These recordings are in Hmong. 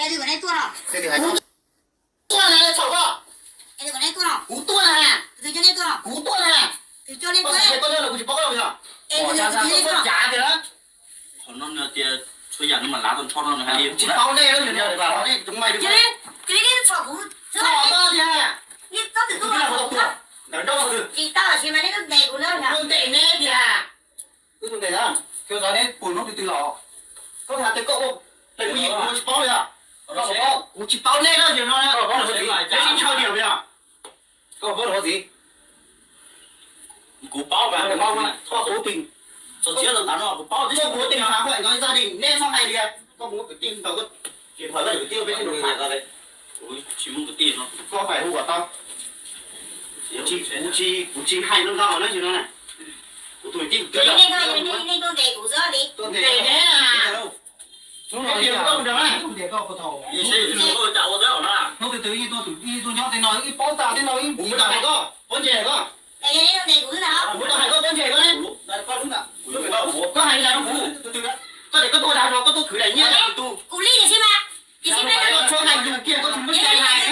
Kuv tuaj na, txhaum koj. Kuv tuaj na. Kuv tuaj na. Koj tsis paub los yog? Tsis paub nej, txhaum koj tiag. Ntawm nrob tus, kuv ntes neb tiag. Wb tus ntes na, txog neb puas hnub twg twg los? Koj hais tias koj ua, kuv tsis paub li os. Kuv tsis paub nej na, no, neb sib ntshaw diam li os. Koj paub los txiv. Kuv paub, koj paub, koj paub, kuv paub, kuv teem xav kuv no gia đình, neb txhob hais li. Koj mus kwv tij ntawd, koj tsis muaj kwv tij, peb tsis muaj kwv tij no. Koj hais hu kom tau. Kuv tsis, kuv tsis hais no ntau na, tsis no na. Kuv tus tij, nej tuaj ntes kuv xwb li. Tuaj ntes neb. Hnub no hnub twg twg ib tuaj, ib tuaj nyob tej no ib paub tas tej no ib, kuv tau hais koj pob ntseg koj. Kuv tau hais koj pob ntseg koj ne. Koj hais li cas rau kuv? Koj tias koj tuaj dag zog, koj tuaj khwv daim nyiaj rau tus. Kuv li tiam sis mas, tiam sis mas koj txhob hais lus kiag, koj tsis muaj cai hais.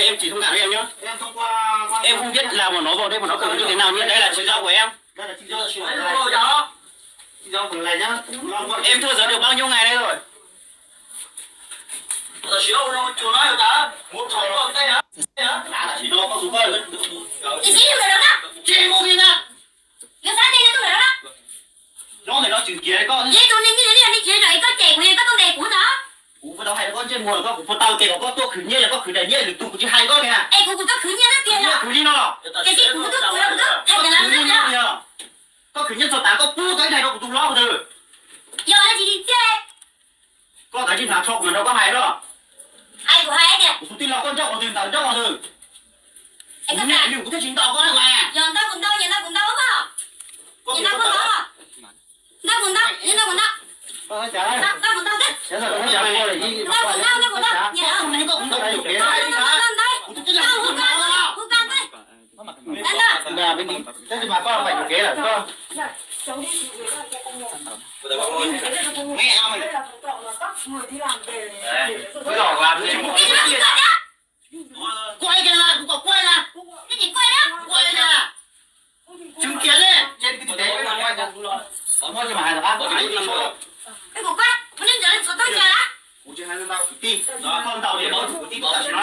Em chỉ thông cảm với em nhá. Em không biết là bọn nó vào đây, bọn nó cần cái thế nào nhé. Đấy là chị dâu của em. Em thưa giới được bao nhiêu ngày đây rồi? Ib xib ntawm no na. Yuav xav tias yog tus ntawm no na. Nyob ntawm no tseem khiav koj. Yog tus neeg nyob ntawm no khiav zom es koj cem kuv, yog koj tuaj ntes kuv ntag. Kuv puas tau hais rau koj ntsej muag los koj, kuv puas tau tias kom koj tuaj khwv nyiaj, yog koj khwv daim nyiaj lwm tus kuv tsis hais koj kiag. Es kuv, kuv tuaj khwv nyiaj tiag, khwv li no los? Tiam sis kuv tuaj khwv, kuv tuaj khwv li no tiag. Koj khwv nyiaj txog tas koj pub tau ib daim rau kuv tus hlob tus twg? Yog tsis li tiag. Koj kav tsij hnav tsho kuv mam nrog koj hais los. Hais kuv hais tias kuv tus tij laug koj nrauj qhov twg ntawd nrauj qhov twg? Kuv niam nws kuv thiaj tsis ntaus koj na mas. Yog ntaus kuv ntaus, yog ntaus kuv ntaus mas. Koj ntaus kuv ntaus, yog ntaus kuv ntaus, ntaus kuv ntaus, ntaus kuv ntaus, ntaus kuv ntaus, ntaus kuv ntaus. Ntaus kuv ntaus, ntaus kuv ntaus, ntaus kuv ntaus, ntaus kuv ntaus. Quay kìa, kuv kom quay na. Quay kìa. Chứng kiến đi. Trên cái thực tế mà quay kìa. Có mua cho mà hài lòng á. Kuv tsis hais ntau kwv tij, koj ntau li, kuv tij tau tsis no na.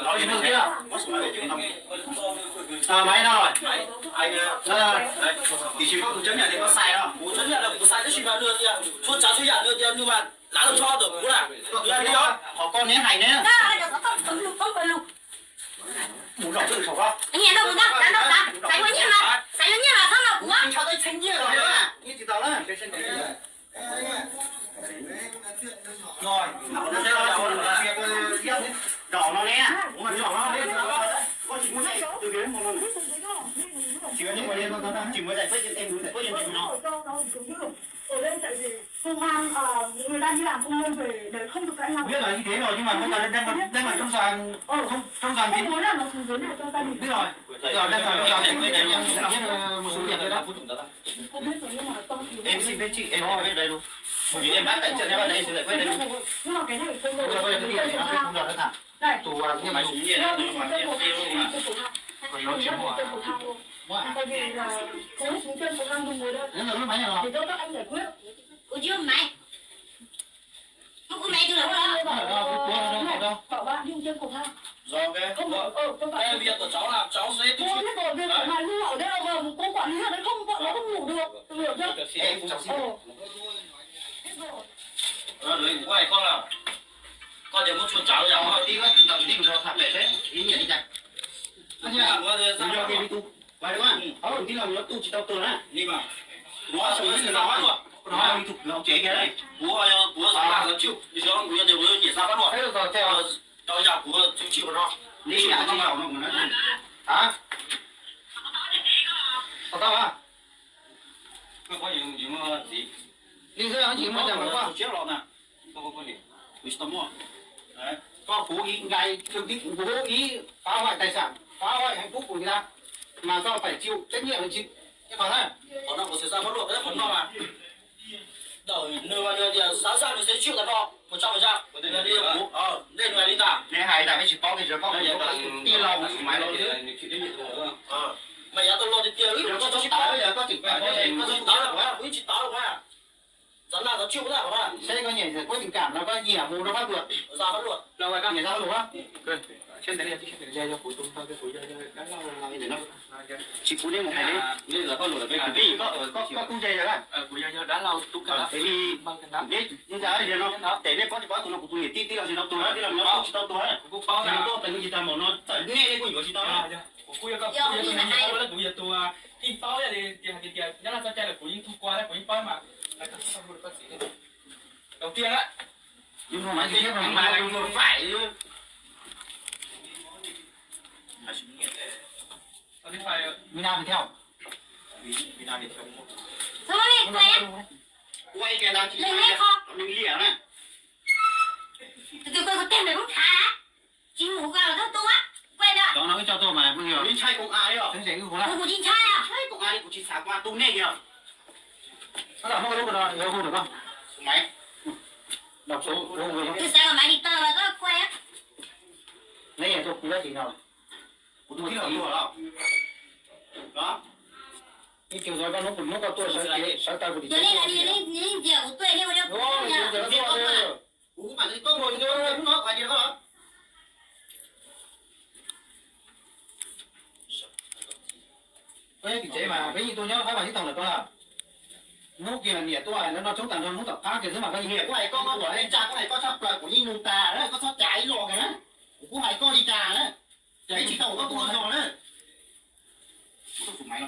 Nói gì nữa kia? Ờ, máy đâu rồi? Ờ, thì chỉ có kuv chấp nhận thì có sai đâu. Kuv chấp nhận là kuv sai, tab sis mas nws tias txhua tsav txhua yam nws tias nws mas lav los tso ntawm kuv na. Nws hais li os. Qhov koj neb hais neb. Mus zaum twg saum koj. Xav yuav nyiaj mas, xav yuav nyiaj mas txhob ntaus kuv. Nyiaj tsis tau na. Rồi, zaum no ne, zaum no ne, koj tsis muaj, tsis muaj, tsis muaj giải quyết cho em, giải quyết cho em nó. Ở đây tại vì công an, à, người ta đi làm công nhân về đấy không được cãi nhau. Biết là như thế rồi nhưng mà bây giờ đang đang đang ở trong tòa, trong trong tòa thì biết rồi. Giờ đang ở trong tòa thì biết là một số việc rồi đó. Em xin phép chị, em không biết đây luôn. Bởi vì em bán tại trận, em ở đây em xin giải quyết đây luôn. Nhưng mà cái này không được. Đây. Tù, à, nhưng mà dùng nhiều lắm, nhưng mà nhiều tiêu luôn mà. Còn nó chỉ mua. Tại vì là chú xuống chân cầu thang dùng người đó. Nếu là lúc máy này rồi. Để cho các anh giải quyết. Ủa chứ máy. Không có máy từ đâu đó. Bảo bạn đi trên cầu thang. Rồi, ok. Không, ờ, cho bạn. Đây là việc của cháu làm, cháu sẽ tự chịu. Thôi, biết rồi, việc của mày, nhưng mà ở đây là một cô quản lý ở đây không, bọn nó không ngủ được. Em, cháu xin. Ờ. Biết rồi. Rồi, đấy, của mày con à? Koj tias muab txhua tsav yam koj tij, koj tij mus tham pem seb ib nyiam li cas. Tus tij laug nyob tu tsis tau tuag na. Li mas, kuv no YouTube laus tsev kiag. Kuv, kuv, kuv nyiam xa pab ruam. Li yam kuv tsis no. Hả? Tau tau hả? Li xwb, tsis muaj cas mas koj. Koj, koj cố ý gây thương tích, cố ý phá hoại tài sản, phá hoại hạnh phúc của người ta, mà do phải chịu trách nhiệm hình sự. Cái còn á. Tij laug, mas yav tau los tiag tiag, koj tsis tau, koj tsis tau, kuv yeej tsis tau. Saib koj nyiam kuv tình cảm no koj nyiam mus rau pháp luật. Nyiam rau pháp luật. Tsis pub nej mus hais li, li los koj lus lawm peb kwv tij, koj, koj, koj kuj ntse lawm. Tes li, nej ntsia li no, tes nej paub tsis paub tus no kuv tus niam tij tij laug tsis tau tuag, tij laug no tsis tau tuag, kuv paub, tes li tsis tau mus no txawm nej li kuj yuav tsis tau. Kuv yog tus tij paub li tias hais tias tias nyob no txoj cai lawm kuv yeej tug kua kuv yeej paub mas. Đầu tiên á, Việt Nam thì theo. Thôi, quay kìa, đừng lấy kho. Từ từ, quay có tên mày cũng thả. Chính phủ gọi là tôi á. Quay đó. Đó, nó cứ cho tôi mà, bây giờ. Chính xác không ai à? Chính xác không ai. Ủa, chính xác à? Chính xác không ai, cũng chính xác qua tu nè kìa. Nó là không có lúc đó, nó không được không? Máy. Đọc số, không được không? Từ sáng mà máy đi tờ là có quay á. Lấy nhà tôi, tôi lấy gì nào? Ua tus tij laug tuag lawm. Los, ib tug zov koj hnub, hnub koj tuaj sawv, sawv taw kuv tim. Kuv kuj mam li tuaj mus hnub no hais tias koj los. Peb tim tsev mas peb yeej tuaj nyob qab mas ib tog lawm koj. Hnub kiag niam tuaj no tshoob tag nrho hnub tom qab kiag xwb mas koj yeej. Niam kuj hais koj, koj tuaj li cas koj hais koj tshaj plaws kuv yeej nug tas na, koj txhob cav ib lo kiag na. Kuv kuj hais koj li cas na. Ces tsis tau koj tuaj zog na. Kuv ntshai,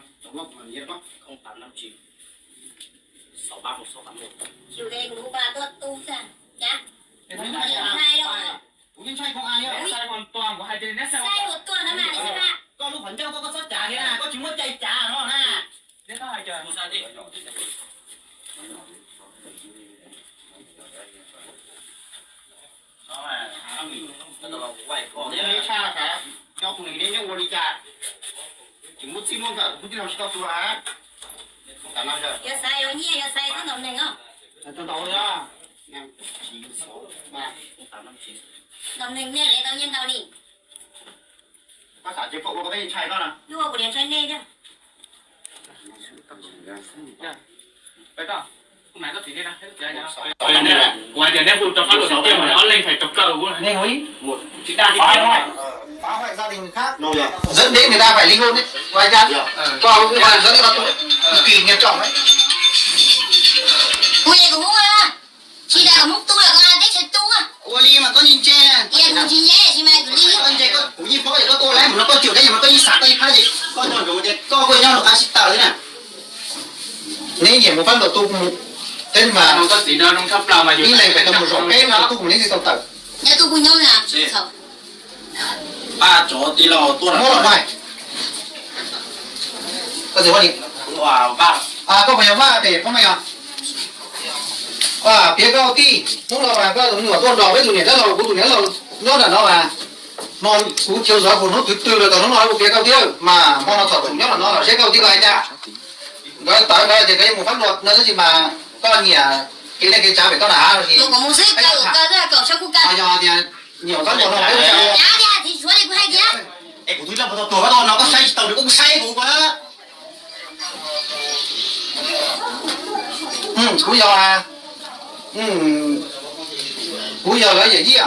kuv ntshai công an. Sai một tuần thôi mà, sai mà. Koj lub qhov ncauj koj, koj txhob cav li na, koj tsis muaj cai cav no na. Neb tshaj, nyob tus neeg neb nyob ua li cas? Tseem muaj txij muaj nkawm, tus tij laug tsis tau tuag. Yuav xaiv yuav nyiaj yuav xaiv txhob ntaus neeg os. Ntaus neeg nej tau nyiaj ntau li. Koj xav ces koj ua koj peb ntshai koj na. Kuv hais tias neb hu rau koj txiv, kuv hais tias neb hu rau pháp luật, ob leeg hais rau koj. Phá hoại gia đình người khác, dẫn đến người ta phải ly hôn đấy. Ngoài ra, cho những cái là rất là cực kỳ nghiêm trọng đấy. Ua li mas koj ntse, ua li mas koj ntse, ntse, ntse, ntse, ntse, ntse, kuv yeej paub tias koj tuaj lawm, mus no koj cwm koj yeej mas koj yeej xav koj ib phab ces koj nco ntsoov tias koj kuj nyob rau qab sib tawm xwb na. Neb nyiam mus pháp luật tu kuv mus, thế nhưng mà ib leeg phải tau mus zaum peb hnub tu mus neb thiaj tau tawm. Nyob tu kuv nyob na. Pab tsov tij laug tuaj lawm. Muab los hais. Koj txiv Huab Lis, koj puas yog Huab Lis, koj puas yog? Piav koj tij, hnub no mas koj tus me nyuam tuaj nrog peb tus niam dab laug, kuv tus niam dab laug nyob nram no mas, no kuv tsis xav kuv hnub twg twg los tau hnub no kuv piav koj thiab mas hmo no txom nyem nyob nram no los seb koj tij laug hais cas. Nkawd tawv nkawd ces nkawd yuav mus pháp luật no tab sis mas koj nyiam kev neej kev tsav pem koj na los sis. Yog tias nyiam pháp luật no, es kuv tus tij laug puas tau tuag, koj tuaj no koj saib tsis taus nws kuj saib kuv. Kuv yog, kuv yog lawv yawm yij.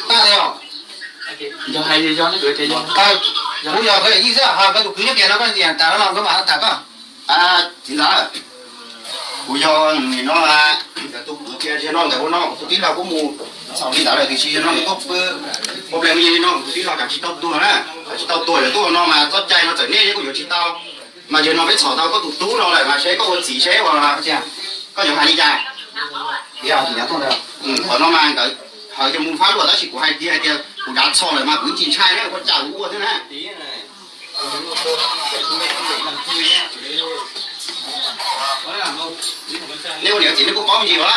Tag li os. Kuv yog lawv yawm yij xwb, koj tus kwv nyob kiag no koj nyiam tham no koj mam tham koj. Txiv ntxawm, kuv yog nim no, tus kwv tias zaum no ntawm ua no kuv tus tij laug kuj mus txhaum li ntawd lawm tiam sis zaum no nws tuaj pw, ua ple li no kuv tus tij laug tsam tsis tau tuag na, tsam tsis tau tuag lawm tuaj ua no mas txoj cai no txawm nej kuj yuav tsis tau. Mas zaum no peb txhom tau koj tus tub no lawm mas seb koj ua txiv seb ua, koj yuav hais li cas? Qhov no mas nkawd hawv cov mus fab luam tab sis kuv hais tias, hais tias kuv dav txho lawm mas kuv tsis ntshai na, ua cas kuv ua thiab na. Nej ua niam txiv nej kuj paub me ntsis os.